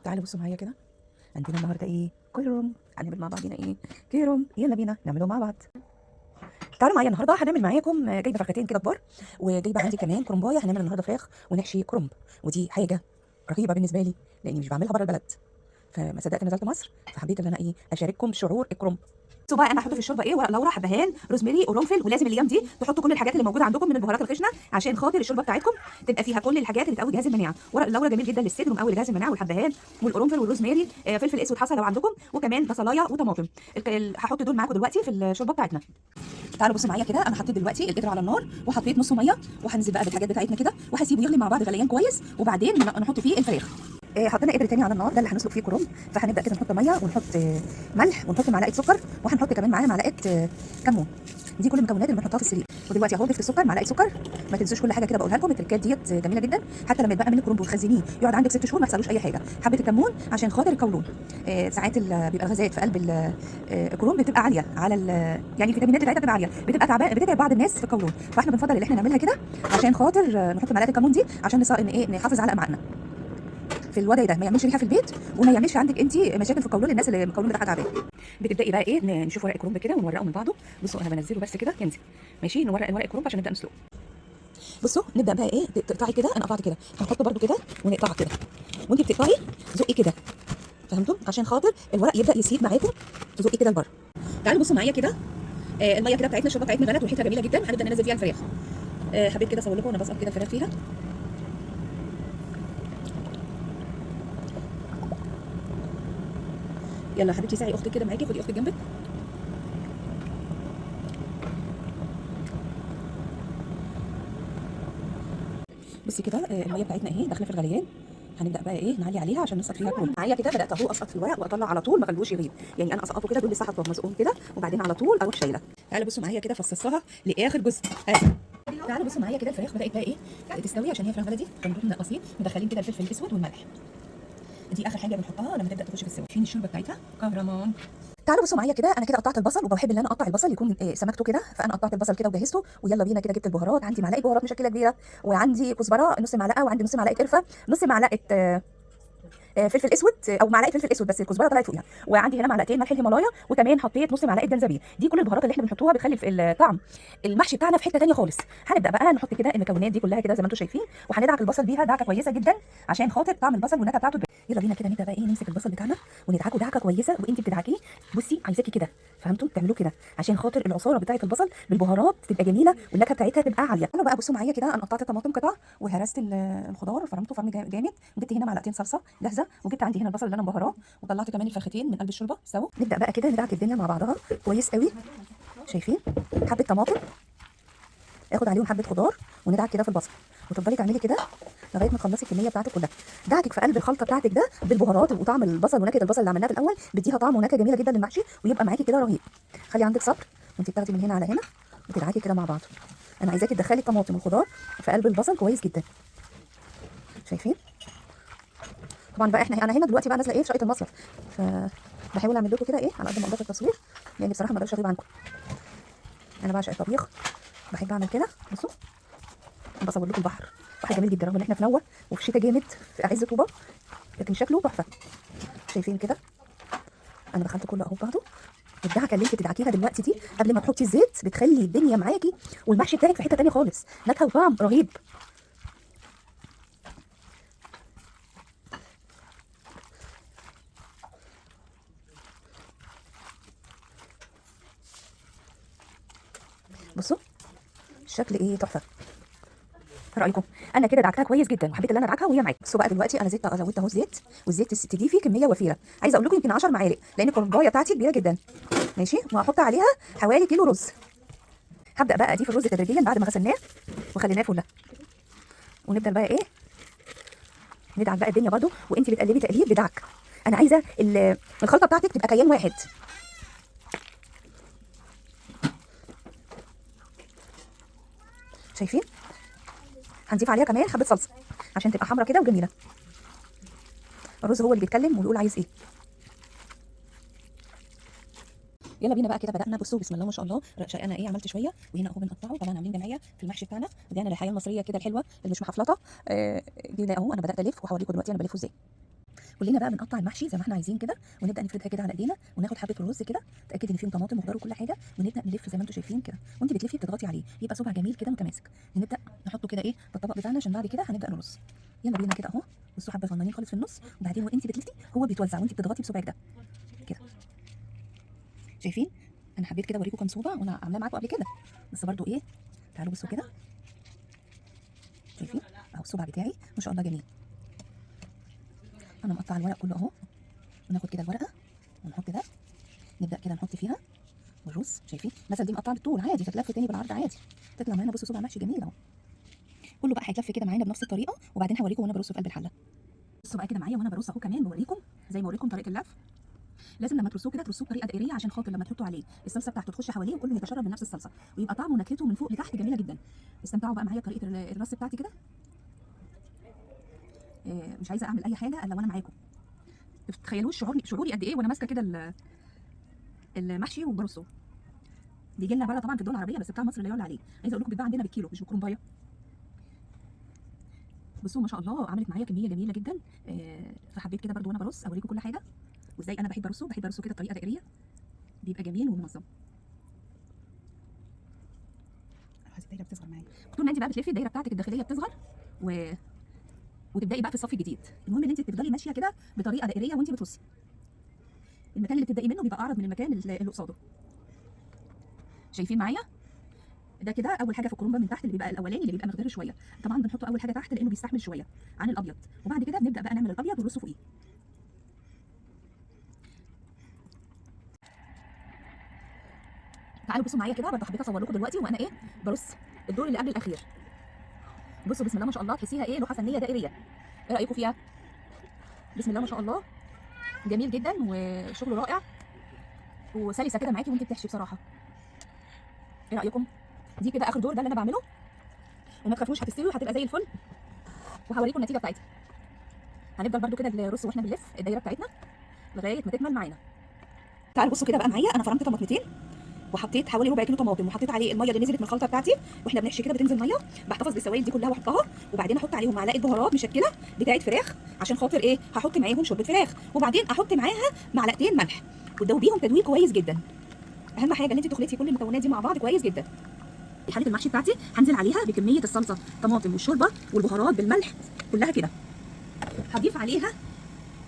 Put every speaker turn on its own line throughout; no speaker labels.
تعالوا بصوا معايا كده، عندنا النهارده ايه؟ كرنب. هنعمل مع بعضينا ايه؟ كرنب. يلا بينا نعمله مع بعض. تعالوا معايا النهارده هنعمل معاكم جايبه فرختين كده كبار، وجايبه عندي كمان كرنبايه. هنعمل النهارده فراخ ونحشي كرنب، ودي حاجة رهيبة بالنسبة لي لاني مش بعملها بره البلد، فما صدقت نزلت مصر، فحبيت ان انا ايه اشارككم شعور الكرنب. بصوا بقى انا هحط في الشوربة ايه؟ ورق لورا، حبهان، روزماري، قرنفل. ولازم الايام دي تحطوا كل الحاجات اللي موجودة عندكم من البهارات الخشنة عشان خاطر الشوربة بتاعتكم تبقى فيها كل الحاجات اللي تقوي جهاز المناعة. ورق اللورا جميل جدا للصدر ومقوي جهاز المناعة، والحبهان والقرنفل والروزماري، فلفل اسود حصى لو عندكم، وكمان بصلايه وطماطم. هحط دول معاكم دلوقتي في الشوربة بتاعتنا. تعالوا بصوا معايا كده، انا حطيت دلوقتي القدر على النار وحطيت نص مية، وهنزل بقى بالحاجات بتاعتنا كده وهسيبه يغلي مع بعض غليان كويس، وبعدين نحط فيه الفراخ. حطينا قدر تاني على النار، ده اللي هنسلق فيه كرنب. فهنبدا كده نحط مية ونحط ملح ونحط معلقه سكر، وهنحط كمان معاها معلقه كمون. دي كل المكونات اللي بنحطها في السليق. ودلوقتي اهو ضفت السكر، معلقه سكر. ما تنسوش كل حاجة كده بقولها لكم، التركات ديت جميلة جدا، حتى لما يتبقى منك كرنب وتخزنيه يقعد عندك 6 شهور ما يحصلوش اي حاجة. حبه الكمون عشان خاطر القولون، ساعات بيبقى الغازات في قلب الكرنب بتبقى عالية على يعني الفيتامينات بتاعتها بتبقى عالية، بتبقى تعبانة، بتتعب بعض الناس في القولون. فاحنا بنفضل ان احنا نعملها كده عشان خاطر نحط معلقه الكمون دي عشان ان ايه نحافظ على امعائنا في الوضع ده، ما يعملش ريحه في البيت وما يعملش عندك انت مشاكل في القولون للناس اللي القولون بتاعها تعبان. بتبداي بقى ايه نشوف ورق الكرنب كده ونورقه من بعضه. بصوا انا بنزله بس كده ينزل، ماشي. نورق ورق الكرنب عشان نبدا نسلقه. بصوا نبدا بقى ايه تقطعي كده، انا قطعت كده، هنحطه برده كده ونقطعه كده، وانت بتقطعي زقي كده، فهمتم؟ عشان خاطر الورق يبدا يسيب معاكم، تزقي كده لبره. تعالوا بصوا معايا كده، المية كده بتاعتنا الشوربة بتاعتنا غلت وريحتها جميلة جدا. هنبدا ننزل فيها الفراخ. حبيت كده اصور لكم وانا بسقط كده الفراخ فيها. يلا حبيبتي ساعي اختك كده معاكي، خدي اختك جنبك. بصي كده، المية بتاعتنا اهي داخله في الغليان. هنبدا بقى ايه نعلي عليها عشان نسقط فيها كرنب. معايا كده بدات اهو اسقط في الورق واطلع على طول، ما خلوش يغيب، يعني انا اسقطه كده دول لسه حطاهم مسقوم كده، وبعدين على طول اروح شايله. تعالوا بصوا معايا كده، فصصتها لاخر جزء. تعالوا بصوا معايا كده، الفراخ بدات بقى ايه تستوي عشان هي فراخ بلدي. بنروح منقصين مدخلين كده الفلفل الاسود والملح، دي اخر حاجة بنحطها لما تبدا تخش في السوا. فين الشوربة بتاعتها؟ كهرمان. تعالوا بصوا معايا كده، انا كده قطعت البصل، وبحب ان انا اقطع البصل يكون سمكته كده، فانا قطعت البصل كده وجهزته. ويلا بينا كده، جبت البهارات، عندي معلقه بهارات مشكلة كبيرة، وعندي كزبره نص معلقه، وعندي نص معلقه قرفه، نص معلقه فلفل اسود او معلقه فلفل اسود بس الكزبره طلعت فوقيها، وعندي هنا معلقتين ملح الهيمالايا، وكمان حطيت نص معلقه جنزبيل. دي كل البهارات اللي احنا بنحطوها بتخلي الطعم المحشي بتاعنا في حتة ثانية خالص. هنبدا بقى نحط كده المكونات دي كلها كده زي ما انتم شايفين، وهندعك البصل بيها دعكه كويسة جدا عشان خاطر طعم البصل والنكهه بتاعته تبان. يلا بينا كده نبدا بقى ايه نمسك البصل بتاعنا وندعكه دعكه كويسة. وانت بتدعكيه بصي عايزاكي كده، فهمتوا؟ تعملوه كده عشان خاطر العصاره بتاعه البصل بالبهارات تبقى جميلة والنكهه بتاعتها تبقى عالية. تعالوا بقى بصوا معايا كده، انا قطعت الطماطم قطع وهرست الخضار، فرمته فرم جامد، وجبت هنا معلقتين صلصه جاهزة، وجبت عندي هنا البصل اللي انا مبهراه، وطلعت كمان الفرختين من قلب الشوربة سوا. نبدا بقى كده ندعك الدنيا مع بعضها كويس قوي. شايفين؟ حبه طماطم، اخد عليهم حبه خضار، وندعك كده في البصل، وتفضلي تعملي كده لغاية ما تخلصي الكمية بتاعتك كلها. دعكك في قلب الخلطة بتاعتك ده بالبهارات وطعم البصل ونكهه البصل اللي عملناها في الاول، بيديها طعم ونكهه جميلة جدا للمحشي، ويبقى معاكي كده رهيب. خلي عندك صبر وانت بتاخدي من هنا على هنا وتدعكي كده مع بعض. انا عايزاكي تدخلي الطماطم والخضار في قلب البصل كويس جدا. شايفين؟ طبعا بقى انا هنا دلوقتي بقى نازله ايه في شقه المصيف، فبحاول اعمل لكم كده ايه على قد ما اقدر في التصوير، لان بصراحة ما اقدرش اغيب عنكم. انا بعشق الطبيخ، بحب اعمل كده. بصوا بصور لكم البحر، بحر جميل جدا رغم ان احنا في نوة وفي شتاء جامد في عز طوبة، لكن شكله تحفة. شايفين كده؟ انا دخلت كله اهو بعضه. الدعكه اللي انت بتدعكيها دلوقتي دي قبل ما تحطي الزيت بتخلي الدنيا معاكي والمحشي بتاعك في حتة ثانية خالص، نكهة وطعم رهيب. بصوا الشكل ايه تحفة. رايكم؟ انا كده دعكتها كويس جدا وحبيت ان انا ادعكها وهي معاكم. بصوا بقى دلوقتي انا زودت اهو زيت، والزيت تضيفي كمية وفيرة، عايزه اقول لكم يمكن 10 معالق لان الكرنبايه بتاعتي كبيرة جدا. ماشي، وهحط عليها حوالي كيلو رز. هبدا بقى اضيف الرز تدريجيا بعد ما غسلناه وخليناه فله، ونبدا بقى ايه ندعك بقى الدنيا برده. وانت بتقلبي تقليب بدعك، انا عايزه الخلطة بتاعتك تبقى كيان واحد. شايفين؟ هنضيف عليها كمان حبه صلصه عشان تبقى حمرا كده وجميلة. الرز هو اللي بيتكلم ويقول عايز ايه. يلا بينا بقى كده بدأنا. بصوا بسم الله ما شاء الله، انا ايه عملت شوية، وهنا اهو بنقطعه. طبعا عاملين جمعية في المحشي بتاعنا، رجعنا للحياة المصرية كده الحلوة اللي مش محفلطه. جينا اهو، انا بدأت الف وهوريكم دلوقتي انا بلفه ازاي. كلنا بقى بنقطع المحشي زي ما احنا عايزين كده، ونبدا نفردها كده على ايدينا، وناخد حبه الرز كده، تاكد ان فيهم طماطم وخضار وكل حاجة، ونبدا نلف زي ما انتم شايفين كده. وانت بتلفي بتضغطي عليه يبقى صبع جميل كده متماسك. ونبدا نحطه كده ايه في الطبق بتاعنا عشان بعد كده هنبدا نرص. يلا بينا كده اهو. بصوا حبه صغننين خالص في النص، وبعدين وانت بتلفي هو بيتوزع وانت بتضغطي بصبعك ده كده. شايفين؟ انا حبيت كده اوريكم كام صوبع وانا عاملاه معاكم قبل كده، بس برضو ايه، تعالوا بصوا كده. شايفين اهو الصبع بتاعي ما شاء الله جميل. انا مقطعه الورق كله اهو. وناخد كده الورقة ونحط ده، نبدا كده نحط فيها والرز. شايفين مثلا دي مقطعه بالطول عادي، تتلف تاني بالعرض عادي، تطلع معانا بصوا صبع محشي جميل اهو. كله بقى هيتلف كده معانا بنفس الطريقة، وبعدين هوريكم وانا برصه في قلب الحلة. بصوا بقى كده معايا وانا برص اهو، كمان بوريكم زي ما اوريكم طريقه اللف. لازم لما ترصوه كده ترصوه بطريقة دائريه عشان خاطر لما تحطوا عليه الصلصه بتاعته تخش حواليه وكله يتشرب من نفس الصلصه، ويبقى طعمه ونكهته من فوق لتحت جميلة جدا. استمتعوا بقى معايا بطريقة الرص بتاعتي كده. مش عايزه اعمل اي حاجة الا وانا معاكم. تتخيلوش شعوري قد ايه وانا ماسكه كده المحشي وبرصه. بيجي لنا بره طبعا في الدول العربية، بس بتاع مصر لا يعلى عليه. عايزه اقول لكم بيتباع عندنا بالكيلو مش بالكرنبايه. بصوا ما شاء الله عملت معايا كمية جميلة جدا. فحبيت كده برده وانا برص اوريكم كل حاجة وازاي انا بحب ارصه. بحب ارصه كده بطريقة دائريه، بيبقى جميل ومنظم.
عايزه الدايرة بتصغر معايا.
طول ما انت بقى بتلفي الدايرة بتاعتك الداخلية بتصغر وتبداي بقى في الصف الجديد. المهم ان انت تفضلي ماشية كده بطريقة دائريه وانت بترصي. المكان اللي بتبداي منه بيبقى اعرض من المكان اللي قصاده. شايفين معايا؟ ده كده اول حاجة في الكرنبه من تحت اللي بيبقى الاولاني اللي بيبقى مقداره شوية. طبعا بنحطه اول حاجة تحت لانه بيستحمل شوية عن الابيض، وبعد كده بنبدا بقى نعمل الابيض ونرصه فوقيه. تعالوا بصوا معايا كده، برضه حبيت اصور لكم دلوقتي وانا ايه برص الدور اللي قبل الاخير. بصوا بسم الله ما شاء الله، تحسيها ايه لوحة فنية دائريه. ايه رايكم فيها؟ بسم الله ما شاء الله جميل جدا وشغله رائع وسلسه كده معاكي وانت بتحشي بصراحة. ايه رايكم؟ دي كده اخر دور ده اللي انا بعمله، وما تخافوش هتستوي وهتبقى زي الفل، وهوريكم النتيجة بتاعتها. هنفضل برده كده نرص واحنا بنلف الدايرة بتاعتنا لغاية ما تكمل معانا. تعالوا بصوا كده بقى معايا، انا فرمت طماطمتين وحطيت حوالي ربع كيلو طماطم، وحطيت عليه المية اللي نزلت من الخلطة بتاعتي واحنا بنحشي كده بتنزل مية. بحتفظ بالسوائل دي كلها واحطها، وبعدين احط عليهم معلقه بهارات مشكلة بتاعه فراخ عشان خاطر ايه، هحط معاهم شوربة فراخ، وبعدين احط معاها معلقتين ملح، وتدوبيهم تدويب كويس جدا. اهم حاجة ان انت تخلطي كل المكونات دي مع بعض كويس جدا. حله المحشي بتاعتي هنزل عليها بكمية الصلصه طماطم والشوربه والبهارات بالملح كلها كده. هضيف عليها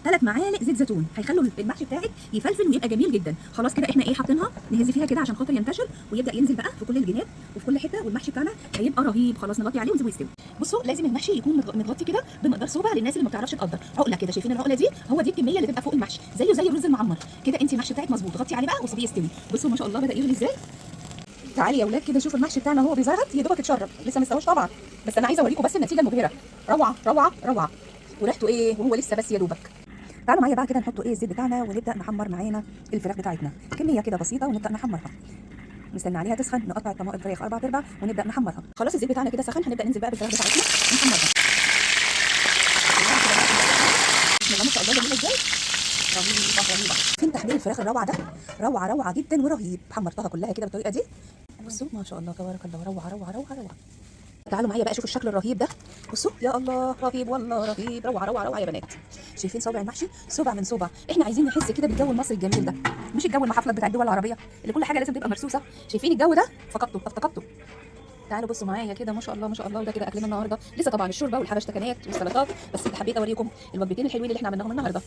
3 معالق زيت زيتون، هيخلوا المحشي بتاعك يفلفل ويبقى جميل جدا. خلاص كده احنا ايه حاطينها نهز فيها كده عشان خاطر ينتشر ويبدا ينزل بقى في كل الجناب وفي كل حتة، والمحشي بتاعنا هيبقى رهيب. خلاص نغطي عليه ونسيبه يستوي. بصوا لازم المحشي يكون متغطي كده بمقدار صوبع للناس اللي ما بتعرفش تقدر. عقله كده، شايفين العقلة دي؟ هو دي الكمية اللي تبقى فوق المحشي، زيه زي الرز المعمر كده. انت المحشي بتاعك مظبوط، غطي عليه بقى وسيبيه يستوي. بصوا ما شاء الله بدا يغلي ازاي. تعالي يا اولاد كده شوفوا المحشي بتاعنا هو بيزغط، يا دوبك اتشرب لسه ما استواش طبعا، بس انا عايزه اوريكم بس النتيجة المبهره. روعه روعه روعه، وريحته ايه وهو لسه بس يا دوبك. تعالوا معايا بقى كده نحطوا ايه الزيت بتاعنا ونبدا نحمر معانا الفراخ بتاعتنا، كمية كده بسيطة ونبدا نحمرها. نستنى عليها تسخن، نقطع الطماطم الفراخ 4 ارباع ونبدا نحمرها. خلاص الزيت بتاعنا كده سخن، هنبدا ننزل بقى بالفراخ بتاعتنا نحمرها. بسم الله ما شاء الله جميلة ازاي، رهيبة رهيبة. فين تحمير الفراخ الروعة ده؟ روعه روعه جدا ورهيب. حمرتها كلها كده بالطريقة دي. بصوا ما شاء الله تبارك الله، روعه روعه روعه روعه. تعالوا معايا بقى شوفوا الشكل الرهيب ده. بصوا يا الله رهيب والله رهيب، روعه روعه روعه يا بنات. شايفين صابع المحشي؟ صبع من صبع. احنا عايزين نحس كده بالجو المصري الجميل ده، مش الجو المحفلط بتاع الدول العربية اللي كل حاجة لازم تبقى مرصوصه. شايفين الجو ده؟ فقدته افتقدته. تعالوا بصوا معايا كده ما شاء الله ما شاء الله. وده كده اكلنا النهارده، لسه طبعا الشوربة والحبشتكنات والسلطات، بس حبيت اوريكم الوجبتين الحلوين اللي احنا عملناهم النهارده.